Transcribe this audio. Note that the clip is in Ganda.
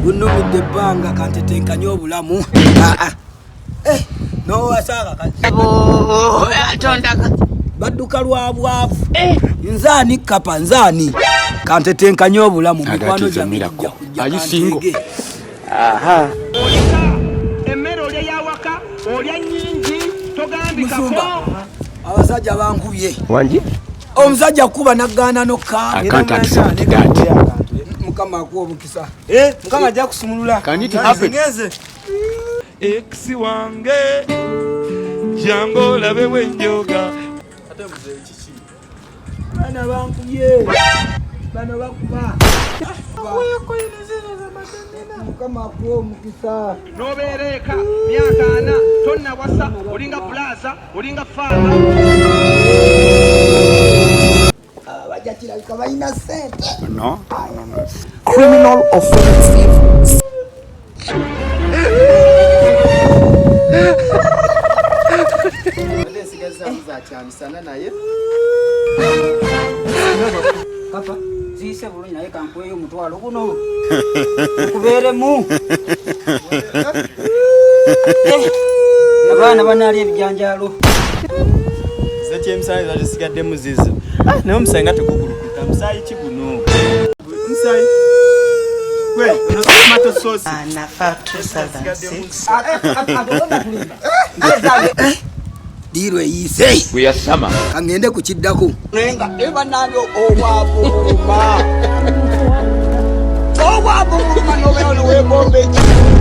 Bunumidde ebbanga kantetenkanye obulamu. Eh, nowasanga badduka lwa bwavu. Eh. Nzaani kapa nzaani kantetenkanye obulamu mikwano gyange gijja kujja kantege. Emmere olya yawaka olya nnyingi togambikako. Abasajja bankubye. Wangi? Omusajja kuba nagaana nokka. I can't accept that. Mukama akuwa omukisa. Eh, Mukama ajja kusumulula. Can it happen? Ex wange jangu olabe bwenjoga. Ate mzee kiki? Bana bankubye. Bano bakuba. Mukama akuwa omukisa. N'obeera eka myaka ana tonnawasa olinga pulaza olinga faana. Abajja kirabika balina ssente. No, no, no. Criminal offensive. Papa, ziyise bulungi naye kankuweyo omutwalo guno okubeeremu. Abaana banaalya ebijanjaalo. Zekyemisaayi zazisigaddemu zizo. Ah, naye omusaayi nga tegugulukuta. Musaayi ki guno? Musaayi. Gwe, ono tomato sauce. Nafa 2006. Diiro eyiise. Bwe yasama. Kangende ku kiddako. Naye nga eba nange obwavu buluma. Obwavu buluma n'obeera n'oweegomba ekintu.